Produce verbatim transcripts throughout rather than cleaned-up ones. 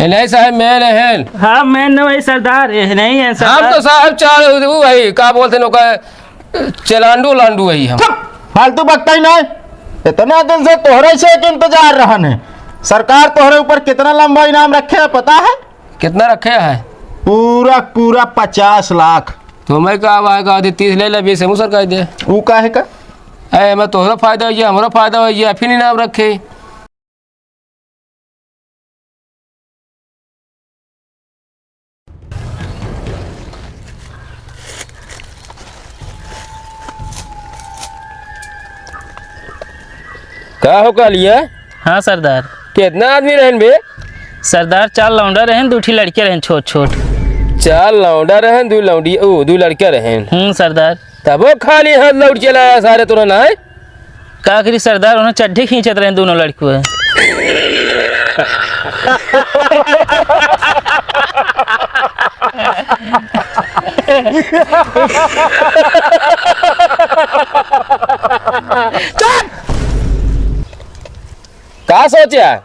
नहीं साहब, मैं नहीं। हाँ, मैं न वही सरदार, ये नहीं है हम सरदार। तो साहब चाल, उ वही, का बोलते हैं ओका, चलांडू लांडू वही हम। चुप! फालतू बकता ही नहीं। इतना दिन से तोहरे से एक इंतजार रहन है। सरकार तोहरे ऊपर कितना लंबा इनाम रखे है, पता है? कितना रखे है? पूरा, पूरा पचास लाख। तो मैं का, वहाँ का दे, तीस ले ले, बीस हमू सरकार दे। ऊ काहे का? ए, मैं तोहरा फायदा हो गया, हमरा फायदा हो गया, फिर इनाम रखे। का हो कालिया? हाँ सरदार। कितना आदमी रहन बे? सरदार, चार लौंडा रहन, दू ठी लड़कियाँ रहन छोट छोट। चार लौंडा रहन, दू लौंडी, ओ, दू लड़का रहन। हम्म सरदार। तबो खाली हाथ लौट चला आया सारे तोरा ना है? का करी सरदार, उन्हें चड्ढी खींचत रहे दोनों लड़कुए। का सोचा?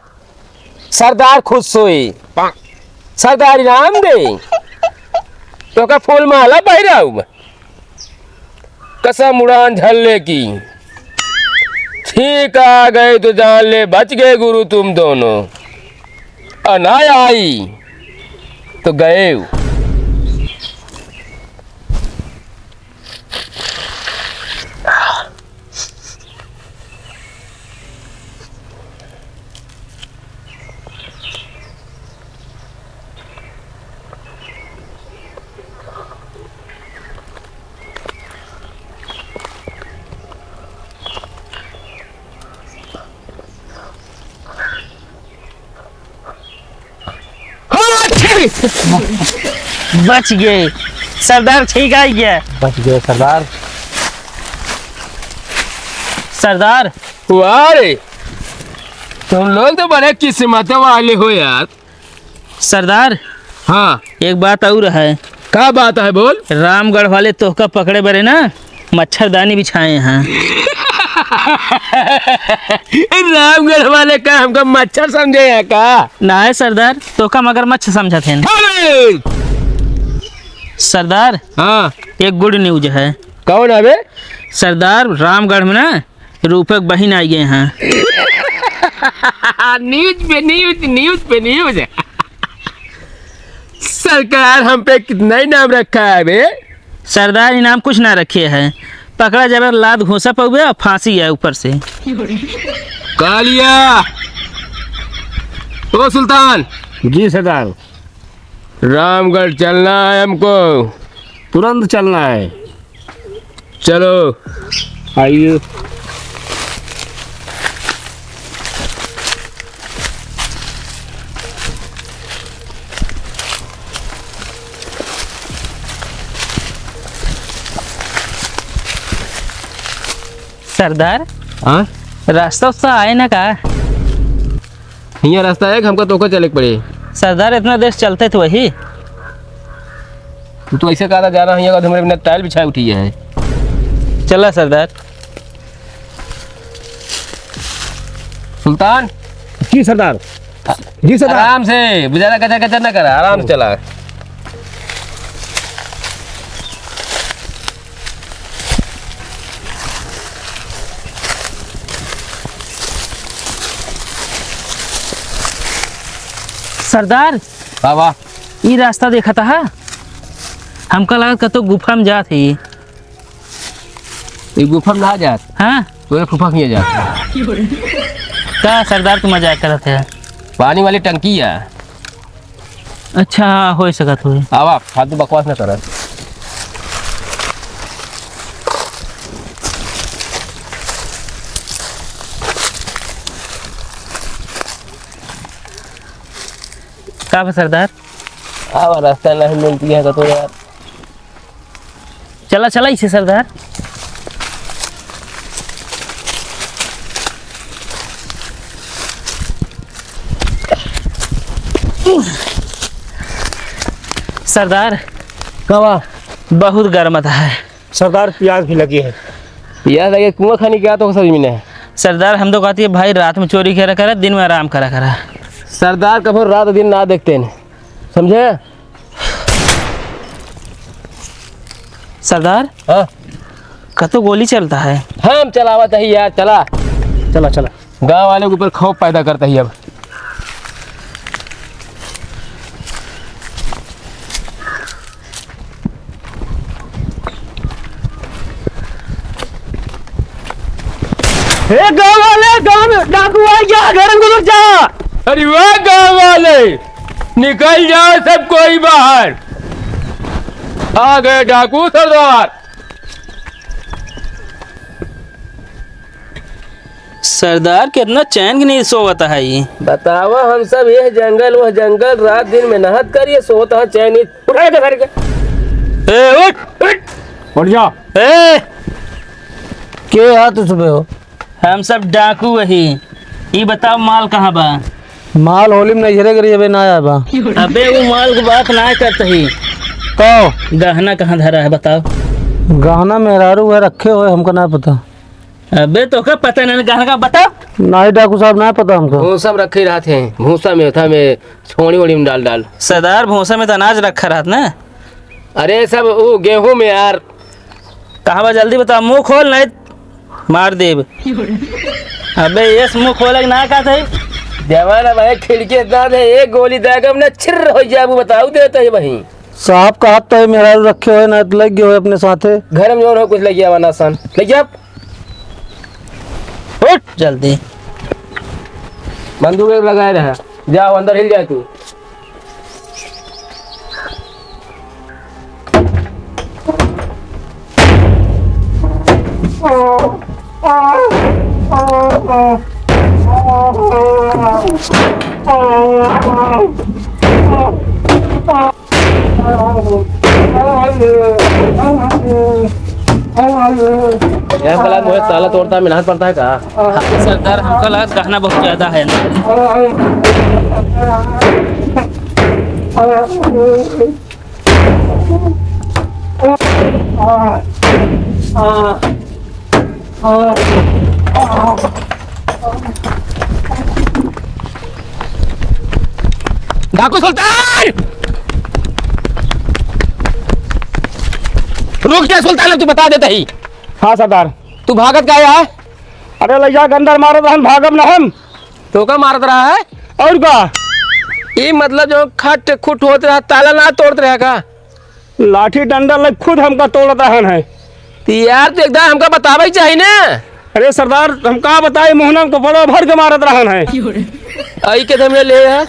सरदार खुश होई। सरदार इनाम दे। तोका फूल माला पहिराऊ। कसम उड़ान झल्ले की। ठीक आ गए तो जान ले, बच गए गुरु तुम दोनों। और ना आई तो गए। बच गए सरदार, ठीक आ गया। बच गए सरदार। सरदार। वाह रे, तुम लोग तो बड़े किस्मत वाले हो यार। सरदार। हाँ। एक बात और है। का बात है बोल? रामगढ़ वाले तोहका पकड़े बरे ना मच्छरदानी बिछाए हैं। रामगढ़ वाले का हमका मच्छर समझे हैं का? ना है सरदार, तोहका मगरमच्छ समझत हैं। अरे! सरदार। हाँ। एक good news है। कौन है बे? सरदार, रामगढ़ में ना रूपक बहिन आई गए हैं। News पे news, news पे news। सरकार हम पे कितना इनाम रखा है बे? सरदार इनाम कुछ ना रखे है, पकड़ा जाबे लात घूसा पउबे और फांसी है ऊपर से। कालिया, ओ सुल्तान। जी सरदार। रामगढ़ चलना है हमको। तुरंत चलना है। चलो। आइए। सरदार। हाँ? रास्ता उस्ता आए ना का? हियाँ रास्ता है कि हमका तोहका चले के पड़े? सरदार, इतना देर चलते तो वही। तू तो ऐसे कहा था, जा रहा हियाँ का, हमरे बिना टाइल बिछाए उठी है। चला सरदार। सुल्तान। जी सरदार। जी सरदार। आराम से, ज्यादा कचर कचर ना करा, आराम से चला। सरदार, का बा? ई रास्ता देखत हा? हमका लागत कतो गुफा में जात है। ई गुफा में ना जात। हाँ? तोरे फूफा किया जात। का सरदार, तू मजाक करत है? पानी वाली टंकी है। अच्छा, हाँ, हो सकत होई। आवा, फालतू बकवास ना कर। का बा सरदार? आवा, रास्ता नहीं मिलती है तो यार। चला, चला इसे सरदार। सरदार। का बा? बहुत गर्म आता है। सरदार, प्यास भी लगी है। प्यास लगे, कुआं खानी क्या तो समझ में नहीं। सरदार, हम तो कहती है भाई, रात में चोरी करा करा, दिन में आराम करा करा। सरदार कभो रात दिन ना देखते हैं, समझे? सरदार, हाँ। कतो गोली चलता है। हम चलावत ही यार, चला। चला, चला। गाँव वाले के ऊपर खौफ पैदा करता ही अब। ए गाँव वाले, गाँव में डाकू आ गया, घर में घुस जा। अरे वाह गाँव वाले, निकल जाओ सब कोई बाहर। आ गए डाकू सरदार। सरदार, कितना चैन के नींद सोवत है ये। बतावा, हम सब यह जंगल, वह जंगल, रात दिन मेहनत करिए, सोवत है चैन नींद। उठा के धर के। ए, उठ, उठ। उठ जा। ए! के हा तू सुबह हो? हम सब डाकू वही। ई बताओ, माल कहाँ बा? माल होली में नैहरे गरी, अबे ना आया बा। अबे, वो माल के बात ना करत ही। कहो। गहना कहाँ धरा है, बताओ। गहना मेहरारू है, रखे हुए, हमका ना पता। अबे, तोका पता नहीं, गहना का बता। नहीं डाकू साहब, ना पता हमका। भूसा में रखे रहत हैं, भूसा में, था में, छोड़ी वोड़ी में डाल डाल। सरदार, भूसा में तो अनाज रखा रहत ना। अरे, सब वो गेहूं में यार। कहाँ बा, जल्दी बता, मुंह खोल, नहीं मार देब। अबे, ये मुंह खोले के ना कहत है। जवान भाई, खिड़की इतना दे, एक गोली दागब ना, छिर्र हो जाबू, बताऊ देते ही वहीं। साहब कहत तो है, मेहरारू रखे हुए ना, लग गए हुए अपने साथे। घर में जोर हो, कुछ लग गया वरना सन। लग जा। उठ जल्दी। बंदूक एक लगाए रहे। जाओ, अंदर हिल जाए तू। यहाँ कला मुझे ताला तोड़ता मिलना पड़ता है का? हाँ, सरदार, हमका लगा गहना बहुत ज्यादा है ना। डाकू सुल्तान! रुक जा सुल्तान, अब तू बता देता ही। हाँ सरदार। तू भागत काहे है? अरे लइका के अंदर मारत रहन, भागब न हम। तोका मारत रहा है? और का? ई मतलब जो खट खुट होत रहा, ताला ना तोड़त रहा का? लाठी डंडा लग खुद हमका तोड़त रहन है। तो यार, तो एकदम हमका बतावे ही चाहिए ना। अरे सरदार, हम का बताई, मुहना में कपड़ा भर के मारत रहन है। आई के तो हमने ले है।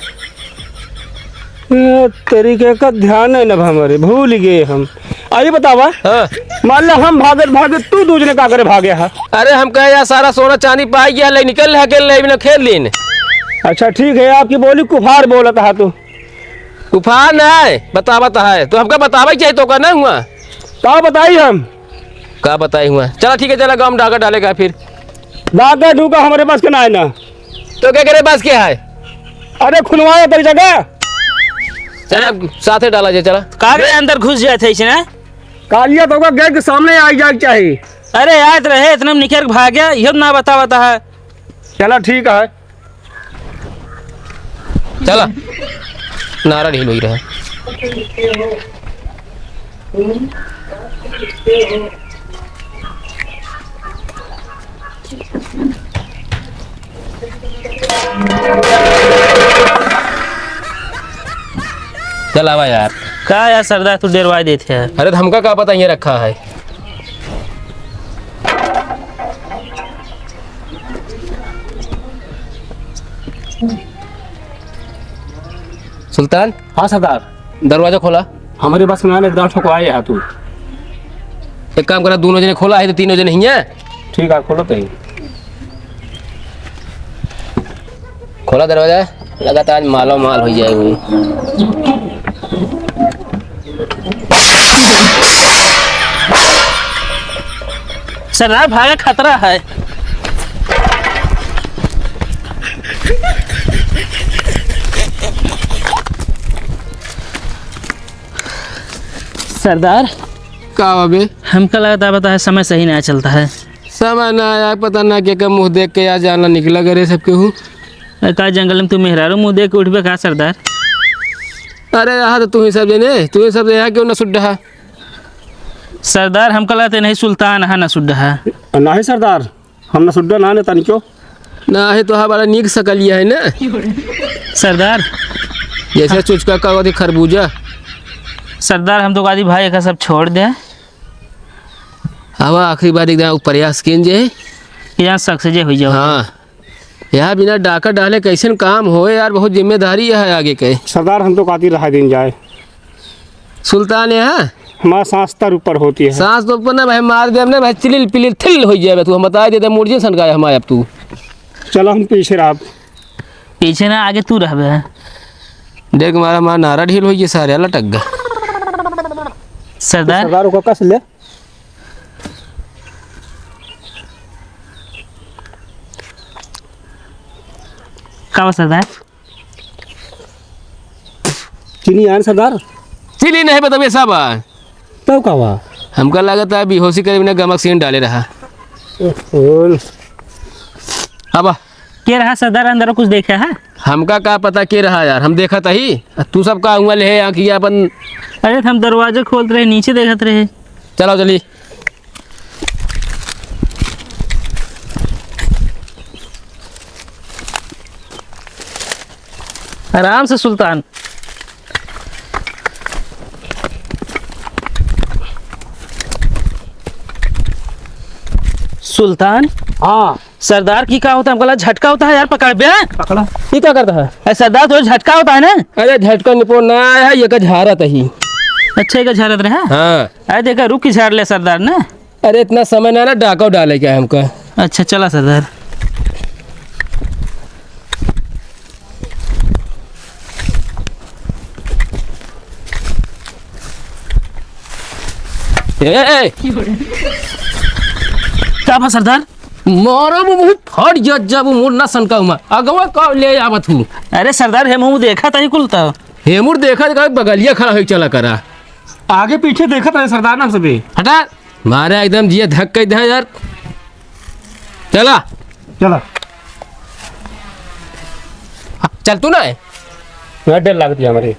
ए, तेरी के का ध्यान है ना हमारे, भूल गए हम। आई बतावा। हाँ। मान ला हम भागत भागत तू दूजने का करे भागे हा? अरे हम कहे यार, सारा सोना चांदी पाई गया, ले निकल है, अकेले ले बिना खेल लीन। अच्छा ठीक है, आपकी बोली कुफार बोलत हा तू। कुफार ना है, बतावत है। तो हमका बतावे चाहिए, तो का ना हुआ? का बताई हम? का बताई हुआ? चला ठीक है, चला गाँव में डाका डालेगा फिर। डाका डूका हमारे पास के ना है ना। तो क्या करे पास के है? अरे खुनवाया तेरी जगह। चला साथे डाला जाए, चला। का करे अंदर घुस जाए थे इसने? कालिया तो का गेट के सामने आ जाए के चाहिए। अरे आयत रहे, इतने में निकर के भाग गया, ये ना बतावत है। चला ठीक है। चला, नारा ढील होई रहा। चल आवा यार। का यार सरदार, तू डेरवाई देते है। अरे तो हमका का पता ये रखा है। सुल्तान। हाँ सरदार। दरवाजा खोला। हमारे बस में आने का ठोकवाए है तू। एक काम करा, दोनों जने खोला है तो तीनों जने ही हैं। ठीक है, खोलो तो ही। खोला दरवाजा, लगातार मालो माल हो जाए हुई। सरदार भागे खतरा है। सरदार। का बा बे? हमका लगता बता है समय सही ना चलता है। समय ना आया, पता ना के का मुँह देख के आ जाना निकला करे सबके हूँ। ए, का जंगल में तू मेहरारू मुँह देख के उठबे का सरदार? अरे, यहाँ तो तू ही सब जने, तू ही सब यहाँ क्यों न सुड्ढा? सरदार, हमका लगत है नहीं सुल्तान है ना सुड्ढा। नहीं सरदार, हम ना सुड्ढा ना ने तनिको। ना है तो हाँ बड़ा नीक सकलिया है ना। सरदार। जैसे चुचका का होती खरबूजा। सरदार, हम तो कहती भाई एक सब छोड़ दे। अब आखिरी बार एक दिन प्रयास कीन जे। यहाँ शक से जे हुई जाओ। हाँ। यहाँ बिना डाका डाले कैसन काम होए यार, बहुत जिम्मेदारी है आगे के। सरदार, हम तो काती रहा दिन जाए। सुल्तान यहाँ? हमारा सांस तर ऊपर होती है। सांस तो ऊपर ना भाई, मार दे हमने भाई, चिलिल पिलिल थिल हो जाए। तू हम बता देते, मुर्जिन सन का है हमारे अब तू। चलो हम पीछे रहा। पीछे ना, आगे तू रहबे। देख मारा, हमारा नारा ढील हो गया, सारे लटक गए। सरदार। सरदार को कस ले। का बा सरदार? चीनी आन सरदार? चीनी नहीं, बताइए सब। तब का बा? हमका लागत है बेहोशी करे बिना गमक सीन डाले रहा। ओहो। अब के रहा सरदार, अंदर कुछ देखे है? हमका का पता के रहा यार, हम देखत ही। तू सब का हुआ ले आँखिया अपन। अरे, हम दरवाजा खोलत रहे, नीचे देखत रहे। चलो, चली। आराम से सुल्तान। सुल्तान। हाँ। सरदार की का होता है? हमको लगा झटका होता है यार, पकड़ बे। पकड़ा। ये क्या करता है? अरे सरदार, तो झटका होता है ना? अरे झटका निपोर ना आया है, ये का झारत ही। अच्छा, ये का झारत रहा? हाँ। अरे देखा, रुक के झाड़ ले सरदार ना। अरे इतना समय ना, ना डाका डाले क्या हमका? अच्छा, चला सरदार। ए, ए, ए। का बा सरदार? मारा मुँह फट जत जाबू, मोर ना सनका हुआ। अगवा का ले आवत हूँ। अरे सरदार, हे मुँह देखा तही कुल त। हे मुँह देखा त का बगलिया खड़ा होई चला करा। आगे पीछे देखत रहे सरदार ना सबे। हटा, मारा एकदम जिया धक कइ दे यार। चला। चला। चल तू ना है। मैं डर लगती है हमारी।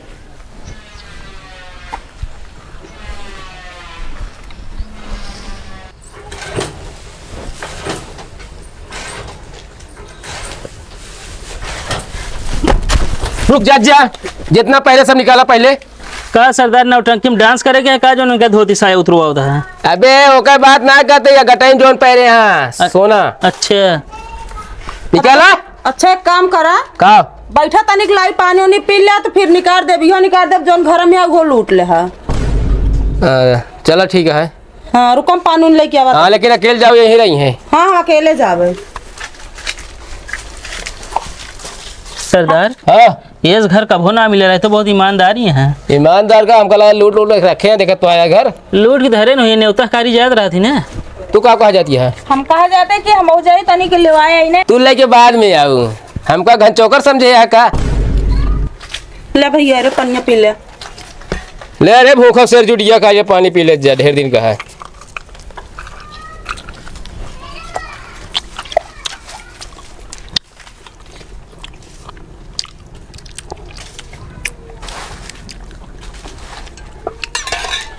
रुक जा, जा। जितना पहले सब निकाला पहले। का सरदार, नौटंकी में डांस करे के है का, जो उनका धोती साया उतरवा होता है? अबे, ओकर बात ना करते, या गटाई जोन पहरे हाँ, अ-, सोना। अच्छा। निकाला? अच्छा, एक काम करा। का? बैठा तनिक लाई पानी उनी पी ले, तो फिर निकाल देब, इहो निकाल देब, जोन घर में है, उहो लूट ले हा। अ, चला ठीक है। हाँ, रुको, हम पानी उनी लेके आवा। हाँ, लेकिन अकेले जाओ, यहीं रही हैं। हाँ, हाँ, अकेले जावे। सरदार। हाँ। ये घर कभो ना मिले रहे, तो बहुत ईमानदार ही हैं। ईमानदार का हमका लगा लूट लूट के रखे हैं, देखत तो आया घर। लूट के धरे नहीं, नेवता कारी जात रहा थी ना। तू का कहा जाती है? हम कहा जाते कि हम हो जाए तनी के लेवाए आई ने। तू लेके बाद में आऊ, हमका घन चोकर समझे है का? ले भैया रे, पनिया पी ले। ले रे भूखा शेर जुटिया का, ये पानी पी ले जा, ढेर दिन का है।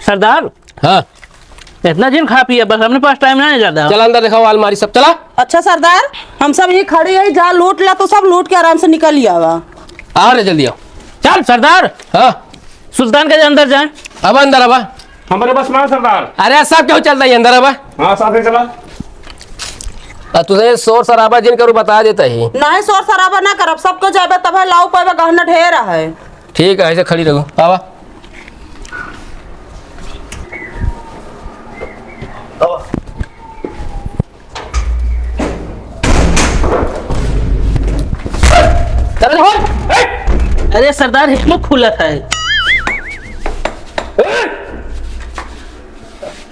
सरदार। हाँ। इतना जिन खा पिया, बस अपने पास टाइम ना है ज्यादा। चला अंदर दिखाओ अलमारी सब, चला। अच्छा सरदार, हम सब यहीं खड़े हैं, जा लूट ला, तो सब लूट के आराम से निकल ही आवा। आ रे, जल्दी आओ। चल सरदार। हाँ। सुल्तान के अंदर जाए। अब अंदर अब। हमारे बस ना सरदार। अरे सब क्यों चलता है अंदर अब? हाँ, साथ ही चला। आ, तुझे शोर शराबा जिन करू बता देता ही। नहीं, शोर शराबा ना करब, सबको जाबे तब है, लाऊ पाबे, गहना ढेर है। ठीक है, ऐसे खड़ी रहो, आवा। आवा। अरे सरदार, हिकमत खुलत है।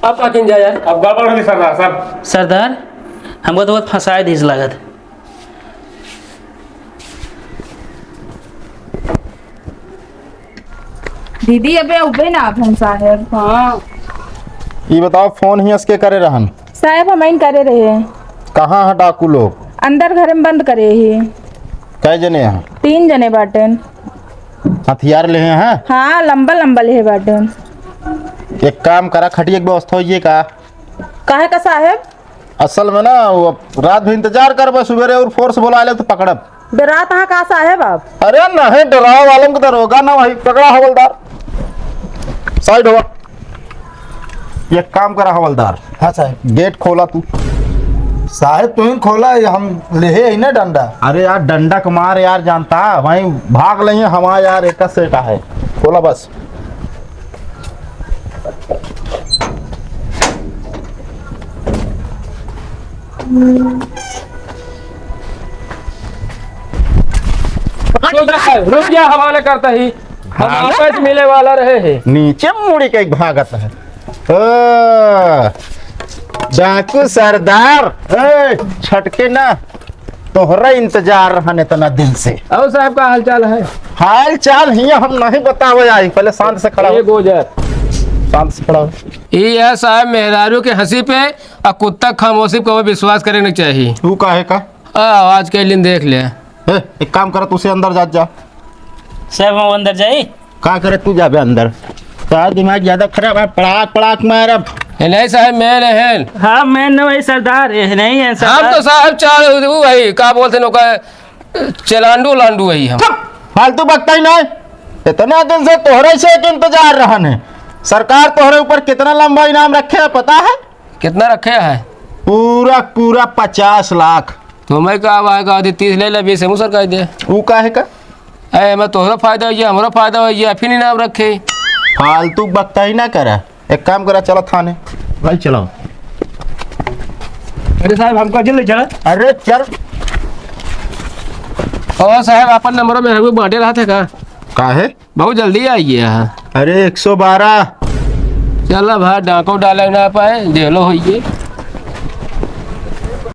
अब का किन जाए यार? अब गड़बड़ होगी सरदार, सब। सरदार, हमको तो बहुत फंसाए दीस लागत। दीदी, अबे उबे ना आप हम साहेब। हाँ। ई बताओ, फोन ही असके करे रहन? साहेब, हम इन करे रहे। कहाँ है डाकू लोग? अंदर घर में बंद करे ही। कै जने हैं? तीन जने बाटेन। हथियार लेहे हैं? हाँ, लंबा लंबा लेहे बाटेन। एक काम करा, खटिया के व्यवस्था होइए का? काहे का साहेब? असल में ना, वो रात भर इंतजार करबे, सुबेरे और फोर्स बोला ले तो पकड़ब। डरात हा का साहेब आप? अरे नहीं, डरावे वालन के दरोगा ना, वही पकड़ा हवलदार। साइड हो। एक काम करा हवलदार। हाँ साहेब। गेट खोला तू। साहेब, तू ही खोला, ये हम लेहे ही ना डंडा। अरे यार, डंडा के मार यार, जानता, वहीं भाग लेंगे हम यार, एक सेट है। खोला बस। रुक जा, रुक जा, हवाले करता ही। हम हाँ। आपस मिले वाला रहे हैं। नीचे मुड़ी के एक भागत है। ओ, डाकू सरदार, ए, छटके ना, तोहरा इंतजार रहन इतना दिन से। और साहब का हाल चाल है? हाल चाल हियाँ हम नहीं बतावे आई, पहले शांत से खड़ा हो। ए गोजर। शांत से खड़ा हो। ई है साहब मेहरारू के हंसी पे और कुत्ता खामोशी पे कभी विश्वास करे नहीं चाहिए। तू काहे का? आ, आज के दिन देख ले। ए, एक काम कर, तू से अंदर जा, जा। साहब, हम अंदर जाई? का करे तू जाबे अंदर? का दिमाग ज्यादा खराब है, पड़ाक पड़ाक मारब। ए, नहीं साहब, मैं नहीं है। हाँ, मैं न वही सरदार, ये नहीं है हम सरदार। तो साहब चाल, वो वही, का बोलते हैं ओका, चलांडू लांडू वही हम। चुप! फालतू बकता ही नहीं। इतना दिन से तोहरे से एक इंतजार रहन है। सरकार तोहरे ऊपर कितना लंबा इनाम रखे है, पता है? कितना रखे है? पूरा, पूरा पचास लाख। तो मैं का आवा है, का दे, तीस ले ले, बीस हमू सरकार दे। ऊ काहे का? ए, मैं तोहरा फायदा होइए, हमरा फायदा होइए, फिर इनाम रखे। फालतू बकता ही ना करा। एक काम करा, चला थाने। भाई चलाओ। अरे साहब, हमको जेल ले चला। अरे चल। और साहब, अपन नंबर में हमको बांटे रहा था का? काहे? बहुत जल्दी आइए यहाँ। अरे एक सौ बारह। चला भाई, डाको डाले ना पाए, जेलो होइए।